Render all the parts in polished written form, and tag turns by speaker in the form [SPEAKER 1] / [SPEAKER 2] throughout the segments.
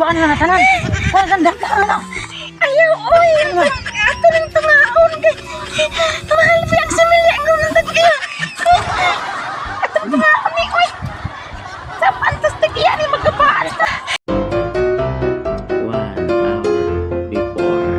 [SPEAKER 1] Kuan na tanan. Kuan na daghan na.
[SPEAKER 2] Ayaw, oy! Ato nang tungaon kay mahal pa ang similya ang ng tag-iya. Atong tungaon ni, oy! Sa fantastic iya ni magkabaan ta.
[SPEAKER 3] 1 hour before.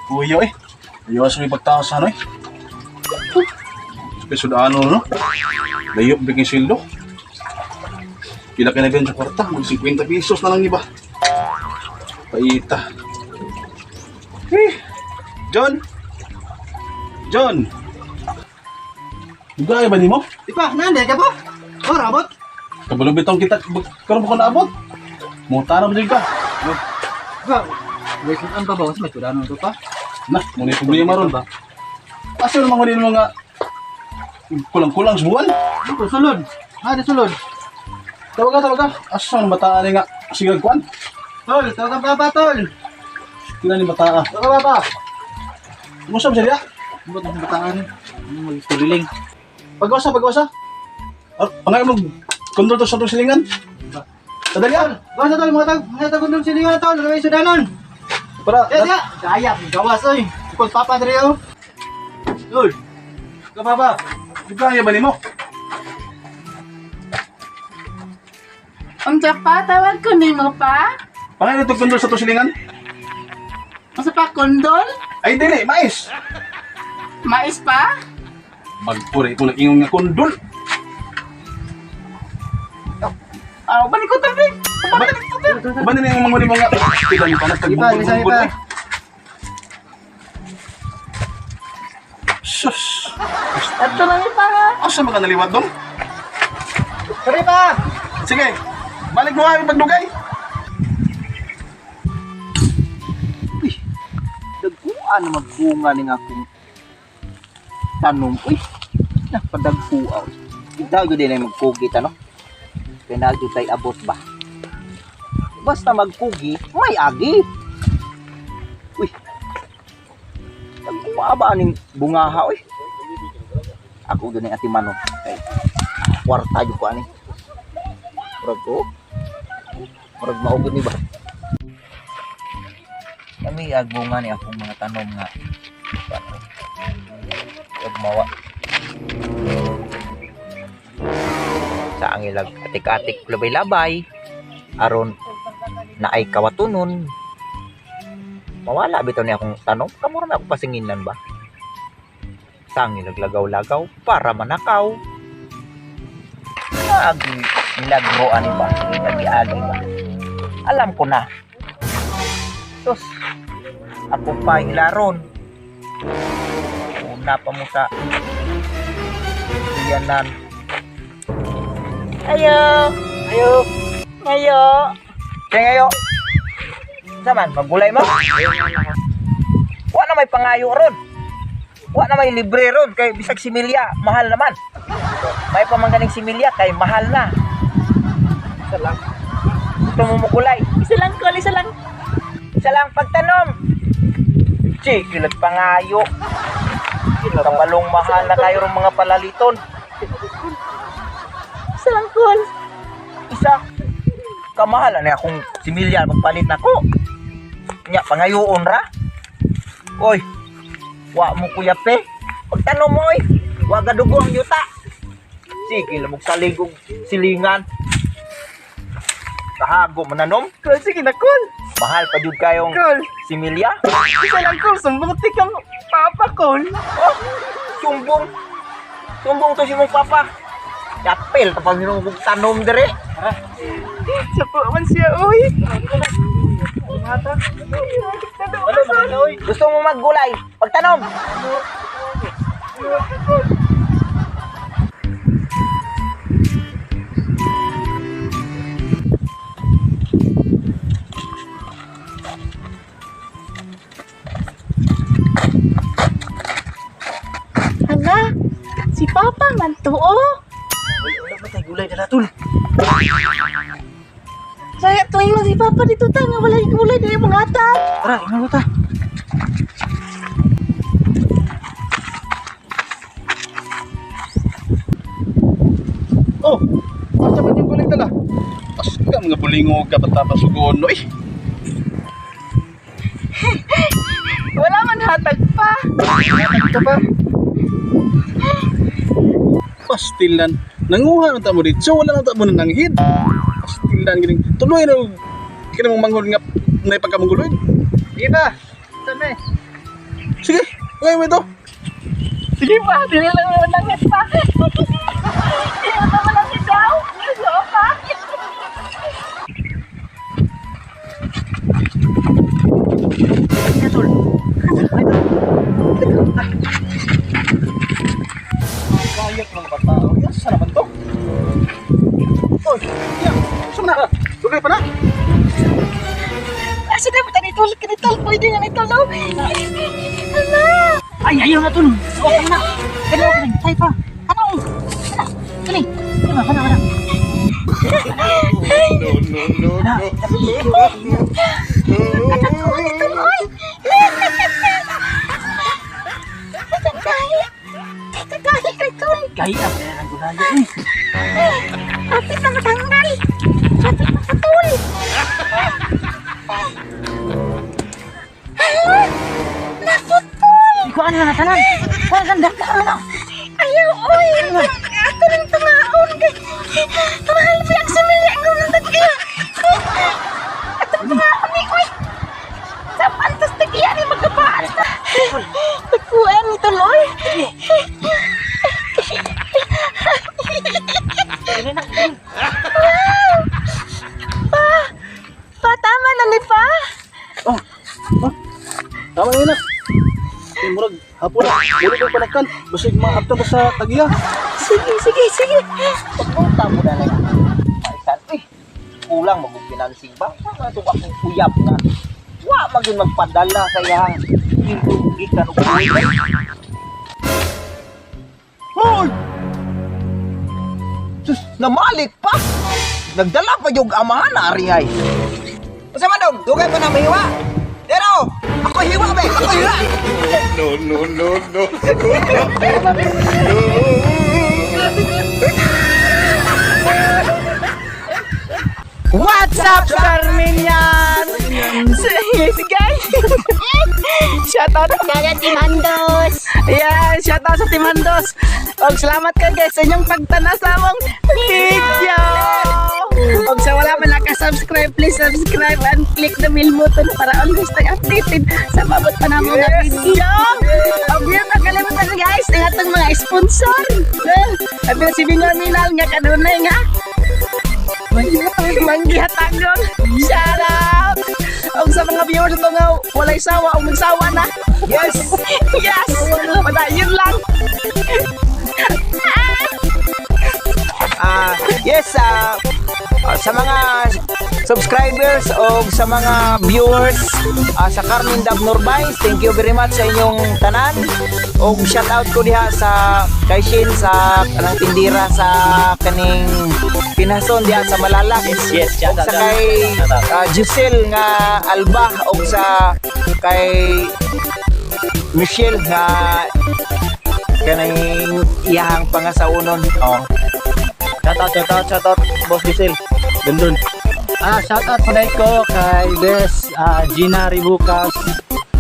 [SPEAKER 4] Kuya eh. Ayaw sa may pagtaas ano eh. Kaya sudano no? Layop biging sildo. Pila ka na sa kwarta? Mag 50 pesos na lang iba. Paita. Eh! John! John! Gaya ba ni mo?
[SPEAKER 5] Ipa, nande ka po? Oh, rabot.
[SPEAKER 4] Kabalo bitong kita, karon ba ko naabot? Muta na ba dyan ka?
[SPEAKER 5] Ba, wait lang pa ba? Mas may to pa.
[SPEAKER 4] Na, muna yung problema ron.
[SPEAKER 5] Ba?
[SPEAKER 4] Asa naman ko mga kulang-kulang sa buwan?
[SPEAKER 5] Ito, sulod. Ah, di sulod.
[SPEAKER 4] Tawag ka, tawag ka. Asa naman bataan nga sigag kwan?
[SPEAKER 5] Tol, tawag ka papa, tol.
[SPEAKER 4] Kina ni bataa.
[SPEAKER 5] Tawag ka papa.
[SPEAKER 4] Musa ba siya?
[SPEAKER 5] Ba't ang bataan? Ano mag-tuliling?
[SPEAKER 4] Pag-usa, pag-usa. Pangay mo, kondol to sa itong silingan. Sadali ah.
[SPEAKER 5] Gawas na tol, mga tag kundol silingan na tol, may sudanon.
[SPEAKER 4] Para,
[SPEAKER 5] Ya, ya. Gaya, gawas oy. Ikol papa dre oh. Tol. Ka papa.
[SPEAKER 4] Kaya ba nimo?
[SPEAKER 2] Unsa pa, tawag ko nimo pa?
[SPEAKER 4] Pangay na kondol sa itong silingan.
[SPEAKER 2] Unsa pa, kondol?
[SPEAKER 4] Ay, dili, mais.
[SPEAKER 2] Mais pa?
[SPEAKER 4] Magpuri ko nag-ingong nga kondol.
[SPEAKER 2] Ah, balik ko tabi. Balik ko tabi.
[SPEAKER 4] Ba nila yung mga mga pila yung panas
[SPEAKER 5] Iba, isa
[SPEAKER 4] tagbungkol-bungkol
[SPEAKER 5] iba.
[SPEAKER 4] eh. Sus!
[SPEAKER 2] Ato na ni pa ha.
[SPEAKER 4] Asa man ka naliwat dong?
[SPEAKER 5] Sorry pa.
[SPEAKER 4] Sige, balik mo kami pagdugay.
[SPEAKER 5] Dagkuan na magbunga ning akong tanom. Uy, napadagkuaw. Ikaw gyud din ay magkugi ta no. Kay naa gyud tay abot ba. Basta magkugi, may agi. Uy. Dagkuha ba aning bungaha uy? Ako gyud ning atimanon kay kwarta gyud ko ani. Murag ko. Murag mao gyud ni ba. Kami ag bunga ni akong mga tanom nga ug mawa sa ang ilag atik-atik labay-labay aron naay kawatunon mawala bitaw ni akong tanom kamo ra na ako pasinginan ba sa ang ilag lagaw-lagaw para manakaw agi milagro ani ba agi ba alam ko na. Sus, ako pa hilaron. Una pa mo sa iyanan. Ayo! Ayo! Ayo! Kaya ayo! Saman, maggulay mo? Wa na may pangayo ron. Wa na may libre ron kay bisag similya, mahal naman. May pamangganing similya kay mahal na.
[SPEAKER 2] Isa lang.
[SPEAKER 5] Gusto mo mugulay.
[SPEAKER 2] Isa lang, kol, isa lang.
[SPEAKER 5] Isa lang pagtanom. Sige, pangayo. Kabalong mahal na kayo ng mga palaliton.
[SPEAKER 2] Isa lang, kol.
[SPEAKER 5] Isa. Kamahalan na akong similya magpalit nako. Nya pangayoon ra. Oy. Wa mo kuya pe. Pagtanom mo oy. Wa gadugo ang yuta. Sige, lamog salig og silingan. Kahago mananom.
[SPEAKER 2] Kol, sige na, kol.
[SPEAKER 5] Mahal pa jud kayong
[SPEAKER 2] Kol.
[SPEAKER 5] similya.
[SPEAKER 2] Isa lang, kol. Sumbong kang papa, kol.
[SPEAKER 5] Oh, sumbong. Sumbong to si mong papa. Yapil kapag hinong tanom dire.
[SPEAKER 2] Sa man siya, oy.
[SPEAKER 5] Gusto mo maggulay? Pagtanom.
[SPEAKER 2] dito, oh.
[SPEAKER 1] Wala ba tayo gulay dala, tol?
[SPEAKER 2] Saya tuwing mo si Papa dito ta nga walay gulay dili mga hatag.
[SPEAKER 1] Tara, ingat ta.
[SPEAKER 4] Oh, asa man yung gulay dala? Basta mga bulingo ka patapasugoon no eh.
[SPEAKER 2] Wala man hatag pa.
[SPEAKER 4] Hatag ka pa. Pastilan. Nanguha na ta mo dito. Wala na ta mo nananghid. Pastilan gining. Tuloy na kini mong manghod nga nay pagkamunguloy.
[SPEAKER 1] Sige ba? Saan na eh?
[SPEAKER 4] Sige, okay mo ito.
[SPEAKER 2] Sige pa, dili lang naman langit pa. Dili lang naman langit daw. Oo pa.
[SPEAKER 1] Sige, tol.
[SPEAKER 4] Kayak mga bata. Oh, yes, saan naman to? Oy, yeah, saan na? Tuloy pa na.
[SPEAKER 2] Asa dapat ani tol kini tol pwede nga ni tol. oh. Ala.
[SPEAKER 1] Ay, ayaw na, tol. Okay na. Kani, okay na. Tayo pa. Ano? Kana. Kani. Kani ba? Kana, kana.
[SPEAKER 4] No, no, no, no.
[SPEAKER 2] Katako ni tol oy. Kagahi. Kagahi kay tol.
[SPEAKER 1] Gaya na pala ng gulay eh.
[SPEAKER 2] Apit na matanggal. Apit na patol. Hala! Naputol!
[SPEAKER 1] Ikaw ano na tanan? Kuan kan daghan na.
[SPEAKER 2] Ayaw, oy! Ato lang tungaon kay... Mahal pa ang similya ang gumundag kaya. Atong tungaon ni, oy! Sa pantas tagiya ni magkapaan ta. Tagkuan ni tuloy. Wow! Pa! Pa, tama na ni pa!
[SPEAKER 4] Oh, oh. Tama na yun na. Eh, murag, hapon na. Murag ang panakan. Basig maabtan ta sa tagiya.
[SPEAKER 2] Sige, sige, sige.
[SPEAKER 5] Pagpunta mo na lang. Maisan, eh, kulang magpinansing ba? Sama itong akong uyab na. Wa magin magpadala sa iyang gikan og buhay. Hoy! Sus, namalik pa! Nagdala pa yung amahan na ari ay. Unsa man dong? Dugay pa na mahiwa. Pero, ako hiwa be, ako hiwa.
[SPEAKER 4] No, no, no, no.
[SPEAKER 2] What's up, Carminian? Sige, guys. Shout out.
[SPEAKER 6] Shout out Team Andos!
[SPEAKER 2] Ayan, shout out sa Team Andos. Og salamat kay guys sa inyong pagtanaw sa among video. Og sa wala man naka-subscribe, please subscribe and click the bell button para always tayo updated sa mabot pa namong nga video. Og yun, nakalimutan guys ang atong mga sponsor. Eh, Abi si Bingo Minal nga kanunay nga. Manggihatagon. Shout out! Og sa mga viewers ito nga, walay sawa o magsawa na.
[SPEAKER 5] Yes!
[SPEAKER 2] Yes! Wala, yun lang.
[SPEAKER 5] Yes, sa mga subscribers o sa mga viewers sa Carmen Dab Norbais, thank you very much sa inyong tanan. Og shout out ko diha sa kay Shin sa kanang tindira sa kaning Pinason diha sa Malala.
[SPEAKER 3] Yes, yes, shout
[SPEAKER 5] Og
[SPEAKER 3] out,
[SPEAKER 5] sa kay
[SPEAKER 3] shout out.
[SPEAKER 5] Giselle nga Alba og sa kay Michelle nga kaning iyahang pangasaunon. Oh.
[SPEAKER 3] Shout out, shout out, shout out, Boss Giselle. Gandun.
[SPEAKER 7] Shout out po ko kay Bes, Gina Ribucas,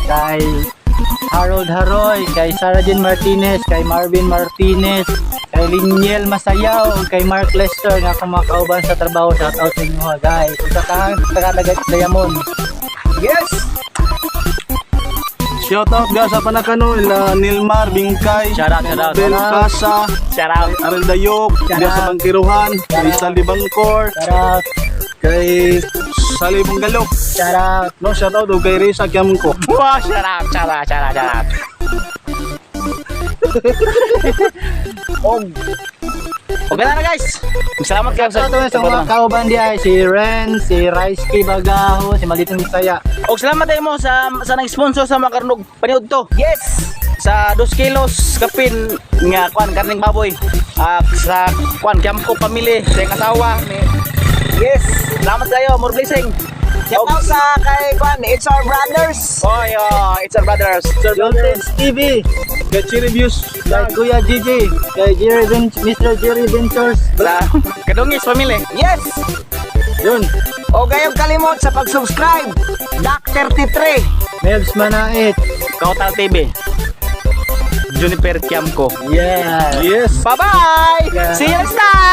[SPEAKER 7] kay Harold Haroy, kay Sarah Jean Martinez, kay Marvin Martinez, kay Liniel Masayaw, kay Mark Lester nga akong mga kauban sa trabaho. Shout out sa inyo ha, guys. Ug sa tanang taga Diamond.
[SPEAKER 5] Yes!
[SPEAKER 4] Shout out guys sa Panakano, ila Nilmar, Bingkay,
[SPEAKER 3] Shout out, shout out.
[SPEAKER 4] Bel Casa,
[SPEAKER 3] Shout out.
[SPEAKER 4] Arel Dayok,
[SPEAKER 7] Shout
[SPEAKER 4] diya sa
[SPEAKER 7] out.
[SPEAKER 4] Bangkiruhan, kay Sally Bangkor,
[SPEAKER 7] Shout out,
[SPEAKER 4] kay Sally Bunggalo.
[SPEAKER 7] shout out.
[SPEAKER 4] No, shout out o kay Risa Kiamko.
[SPEAKER 3] Wow, shout out, shout out, shout out, shout out.
[SPEAKER 5] Og
[SPEAKER 3] Okay na na guys. Salamat kayo
[SPEAKER 7] Shout out sa mga kauban diha, si Ren, si Raisky Bagaho, si Malitong Bisaya.
[SPEAKER 3] Og salamat tayo mo sa nag-sponsor sa mga karnog paniud to.
[SPEAKER 5] yes!
[SPEAKER 3] Sa 2 kilos kapin nga kuan karning baboy. Sa Kwan Kiamco family, sa iyang asawa ni.
[SPEAKER 5] Yes.
[SPEAKER 3] Salamat kayo, more blessing.
[SPEAKER 5] Shout out sa kay kwan, It's Our Brothers.
[SPEAKER 3] Oy, oh, it's our brothers.
[SPEAKER 7] Joltes TV,
[SPEAKER 4] Kay Cherry Views.
[SPEAKER 7] Kay Kuya GG, kay Mr. Jerry Ventures.
[SPEAKER 3] Sa Kadungis family.
[SPEAKER 5] Yes.
[SPEAKER 7] Yun,
[SPEAKER 5] O gayong kalimot sa pag-subscribe. Doc 33.
[SPEAKER 7] Mebs Manait.
[SPEAKER 3] Kautal TV. Juniper Kiamco.
[SPEAKER 7] Yeah.
[SPEAKER 4] Yes.
[SPEAKER 3] Bye-bye!
[SPEAKER 7] Yeah.
[SPEAKER 3] See you next time!